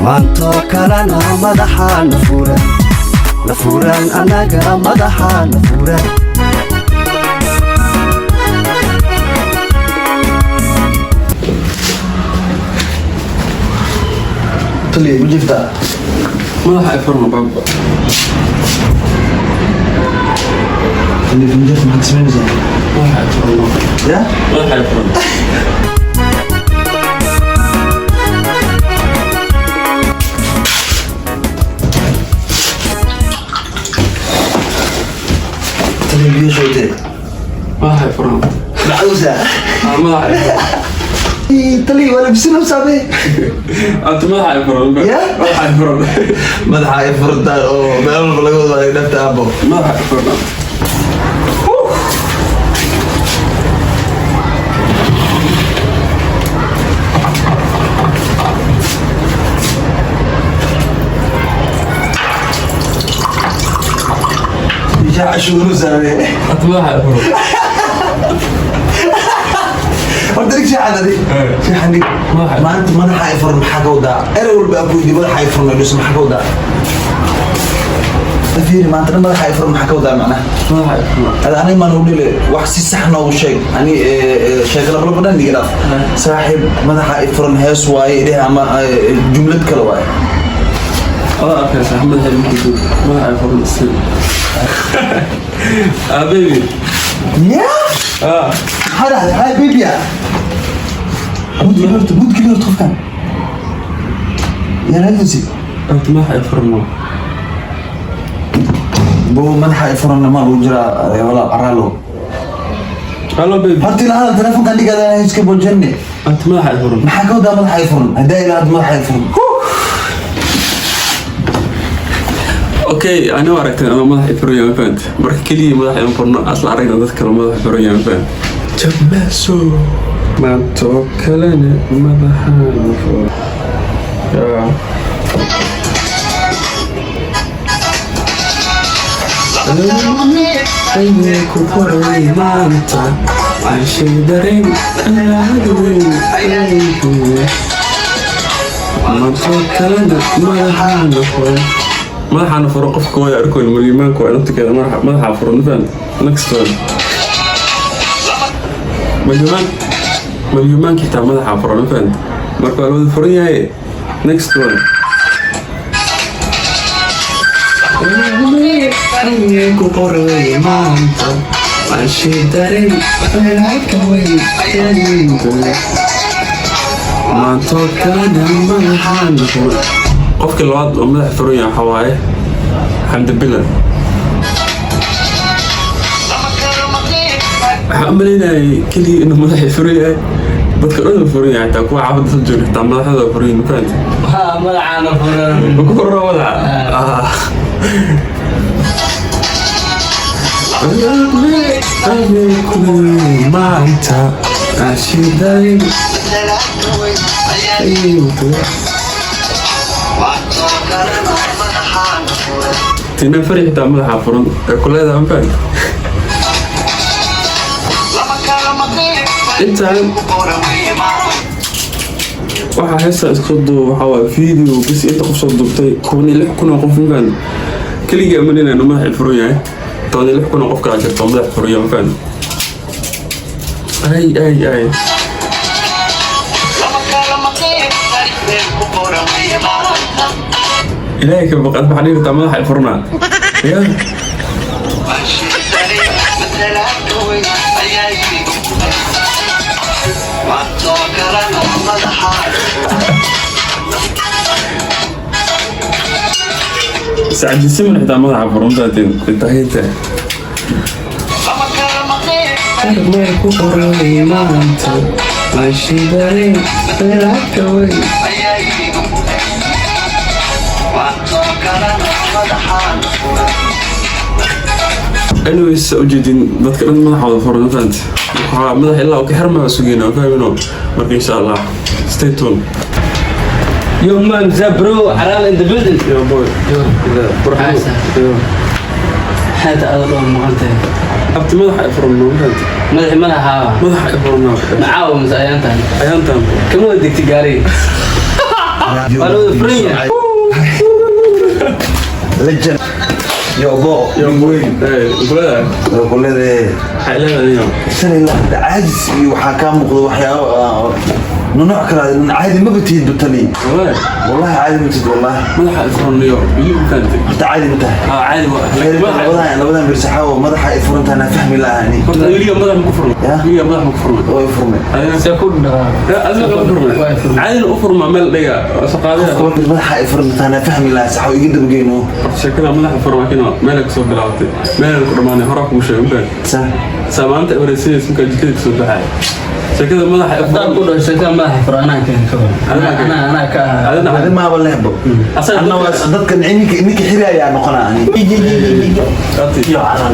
Maantoo kalena madaxaa na furan, na furan, annaga madaxaa na furan. Taliya, ma jirtaa? Madaxa ay furno, baaba. Taliya, ma jirta? Maxaad samaynaysaa? Madaxa ay furno. Ya. Madaxa ay furno. Taliya, biyo showtee. Madaxa ay furno. Macawsa. Ah, madaxa ay furno. Taliya, waa labisina saabe. Anta madaxa ay furno. Ya? Madaxa ay furno. Madaxa ay furtaan oo meel walba laga wada dhafta, abo. Madaxa ay furno. Yaa cashuuru saabe. Anta madaxa ay furno. Horta dhig shaaxan adi. Shaaxan dhig. Madaxa. Maanta madaxa ay furan maxaa ka wadaa? Erey walba aan ku weydiiyo, madaxa ay furan dhis, maxaa ka wadaa? Fiiri, maanta dhan madaxa ay furan maxaa ka wadaa macnaha? Madaxa ay furno. Hada aniga maan u dhile wax si sax noogu sheeg. Ani sheeko labalaba dhan iga dhaaf, saaxiib. Madaxa ay furan hees waaye dheh ama jumlad kale waaye. Adaa arkaysa madaxa ay madaxa ay furno si. Ah, baby. Ya. Ah. Maxaa dhahday? Hi baby. Ah, mudkii horta, mudkii horta, qofkan yaraadisi. Anta madaxa ay furno. Bo, madaxa ay furan ma lagu jiraa, walaal caraalo. Hello, baby. Horta ila hadal, telefonkan dhigaada iska bojanne. Anta madaxa ay furno. Maxaa ka wadaa madaxa ay furan? Haddaa ila hadda madaxa ay furan. Okay, ani waa aragteen ama madaxa furan yahay, ma fahant? Marka keliya madaxa in furno asla aragna dad kale madaxa furan yahay, ma fahant? Jabmaso maantoo kalena madaxa furan. Yeah. Ayay ku qoray maanta cashay dareen weyn maantoo kalena madaxaana furan, madaxaana furan. Qofka way arkoyn malyimaanka waa naftigeeda madaxaa furan, ma fahant? Next one, malyumaan, malyumaanka xitaa madaxaa furan, ma fahant? Marka waa la wada furan yahay. Next one. Ku qoray maanta cashay dareen weyn maantoo kalena madaxaana furan. Qofka labaad oo madaxa furan yahay waxaa waaye Xamdi Bilan. Waxaan u malaynayay keliya inuu madaxa furan yahay. Dadka dhan uu furan yahay, xitaa kuwa xaafadda soo jooga xitaa madaxdooda furan yihiin, ma fahantay? Madaxaana furan. Ma ku furna madaxa? Ah. Maanta ashiday. Tina fari xitaa madaxa furan ee ku leedahay, ma fahantay? Intaan waxaa heesta isku duub waxaa waaye video bis inta qof soo duubtay 16,000 oo qof, ma fahantay? Keligii amalina inuu madaxa furan yahay, 16,000 oo qof kala jirto oo madaxa furan yahay, ma fahantay? Ay ay ay, Ilaahay ka baqad, maxaa dhihi kartaa madaxa furnaa ya? Sacdi Siman xitaa madaxa furan baateen intahinta ku qoray maanta mashidareen lacagta weyn. Anyways, ujeedin dadka dhan madaxooda furan, ma fahantay? Waxaa madax ilaa uu ka xirmaa sugayna, ma fahmino? Marka insha Allah, stay tuned. Yo man, what's up, bro? Caral in the building. Yo boy. Yo, Qurxan. Yo. Xaata aad loo maqan tahay. Abti, madaxa ay furan, ma fahantay? Madaxi madaxa. Madaxa ay furan. Macaawa mise ayaantan? Ayaantan. Kama wada degtay gaariga. Waa la wada furan yahay. Legend. Yo bo, big weyn. Kulada. Kulada. Waxay leedahay niyo. Shalay la caajis iyo waxaa kaa muuqda waxyaabo nooc kale ah, caadi maba tihid batali. Wallahi. Wallahi caadi ma tihid, wallahi. Madaxa ifuran niyo, weli ma fahantay? Horta caadi ma tahay. Haa, caadi waa, laakiin Labadan bir saxaawo madaxa ay furantahay naa fahmi lahaani. Horta weliga madax ma ku furmay? Ya? Weliga madax ma ku furmay? Way furmay. Adina? See ku dharaa? Adina ma ku furmay? Waa furmay. Caadina u furmaa meel dhiga soo qaadaya. Qofka marka madaxa ay furantahay naa fahmi lahaa, saxaawo iga dabageyno. Horta sheekada madaxa furma kino meel kasoo bilaabatay, meel ku dhamaanay, horaa kugu sheegay, ma fahantay? Sa. Saa maanta wareysanaysa markaa jikada kasoo baxaya sheekada madaxa Haddaan ku dhaho sheekada madaxa furan, anaa keen ka hor. Anaa ka ahaa. Adina. Adi maaba lehbo. Asaga. Anna waa dadka ninka xirayaa noqonaa ani.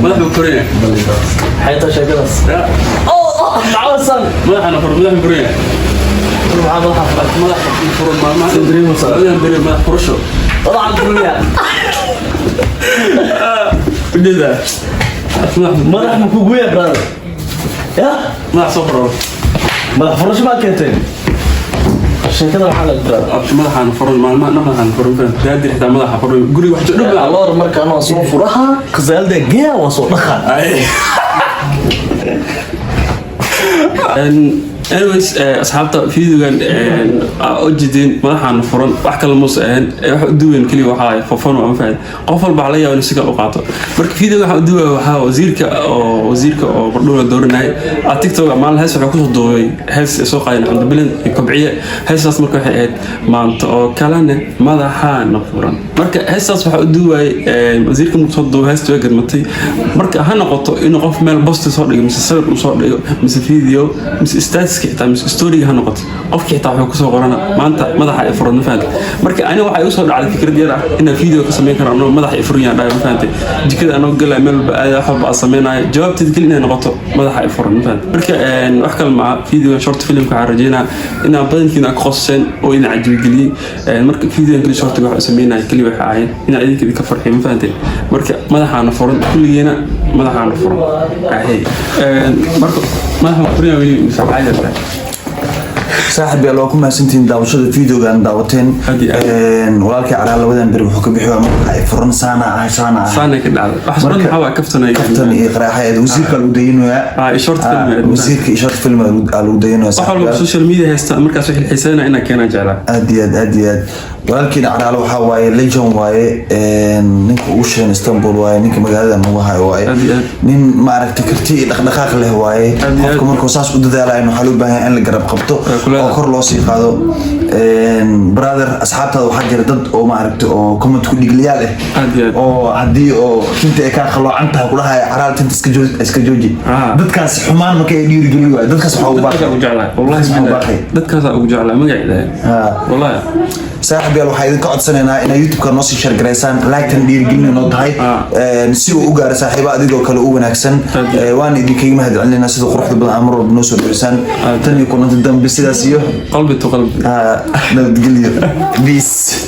Madax buu furan yahay. Maxay tahay sheekadaas? Ya. Oh, macawasan. Madaxana fur, madaxa furan yahay. Maxaa madaxa furan? Madaxa furan maalmaha. Soo dareemaysaa. Labadan beri madax furasho. Madaxa furan yahay. Ujeedaa madax. Madax ma kugu yahay, brother? Ya? Madax soo furo. Madax furasho maa keenteen? Sheekada waxaa la, brother. Madaxaan furan maalmaha, madaxaan furan daadir xitaa madaxa furan guriga wax dhow. Aloor markaan waa soo furaha, khasaalada geeya, waa soo dhaqaa. Anyways, asxaabta, videogan aa u jeedeen madaxaan furan, wax kale muuse ahayn. Wax u duwayn keliya waxaa waaye fofan waa, ma fahanteen? Qof walba waxaa laga yaabaa inuu si kale u qaato. Marka videoga waxaa u duwaya waxaa wasiirka oo bardhow la dooranayay aa TikTok maalin hees wuxuu kusoo duubay, hees ay soo qaadeen Xamdi Bilan iyo Kobciye. Heestaas marka waxay ahayd "Maanta oo kalena madaxaana furan". Marka heestaas waxaa u duwayay wasiirka. Markuu soo duubay heesta way gadmatay. Marka ha noqoto inuu qof meel post soo dhigo, mise sawir uu soo dhigo, mise video, mise statuska xitaa, mise storyga ha noqoto, qofki xitaa wuxuu kusoo qorana "Maanta madaxa ay furan", ma fahantay? Marka aniga waxaa igu soo dhacday fikrad yar ah inaan video ka samayn karo anoo madaxa ay furan yahan dhahay, ma fahantay? Jikada anoo galaya, meel walba aada, wax walba aan samaynayo, jawaabteed keli inay noqoto "Madaxa ay furan", ma fahantay? Marka wax kale maaha, videogan short filmka waxaan rajeynaa inaan badankiina ka qoseen oo idin cajibigeliyey. Marka videogan keli shortiga waxa u sameynaya keli waxa ahayd inaan idinka idinka farxiyo, ma fahantay? Marka madaxaana furan, kulligeena madaxaana furan ahey. Marka madaxa ma furan yahay weli mise caadi tahay? Saaxib yaal, waa ku mahadsantihiin daawashada videogan daawateen. Aad iyo aad. Walaalkii Caraa labadan beri wuxuu ka bixi waa madaxa ay furan, saana ahay, saana ahay. Saanay ka dhacday waxaas dhan. Maxaa waa kaftanay. Kaftan iyo qaraaxa ee wasiirka lagu dayinayaa. Ah, iyo short film. Wasiirka iyo short film aa lagu dayinayaa. Wax walba social media haysta markaas wixii xiiseynaya inaan keenaan jeclaa. Aad iyo aad, aad iyo aad. Walaalkiina Caraalo waxaa waaye legend waaye. Ninka ugu shidan Istanbul waaye, ninka magaalada nagu hayo waaye. Aad iyo aad. Nin maaragtay karti iyo dhaqdhaqaaq leh waaye. Aad iyo aad. Qofka markuu saas u dadaalayo waxaa loo baahan yahay in la garab qabto Kulaada. oo kor loo sii qaado. Brother, asxaabtaada waxaa jira dad oo maaragtay oo comment ku dhigliyaal ah Aad iyo aad. oo haddii oo tinta ay kaa qaloocan tahay kudhahaya, "Caraal, tinta iska jooji." Dadkaas xumaan marka ay dhiirigeliyo waaye, dadkaas waxaa ugu Dadkaasaa baaqay. ugu jeclaa wallahi. Dadkaas waxaa ugu Billahi. baaqay. Dadkaasaa ugu jeclaa magaciida. Wallahi. Saaxib yaal, waxaa idinka codsanaynaa inaa YouTube-ka noo sii share garaysaan, like-tan dhiirigelin noo tahay si uu u gaaro saaxiibo adigoo kale u wanaagsan. Aad iyo aad. Waana idinkaga mahad celinaynaa sida quruxda badan aa mar walba noo soo dhoweysaan. Tan iyo kulanta dambe, sidaas iyo qalbi to qalbi. Nabadgelyo, peace.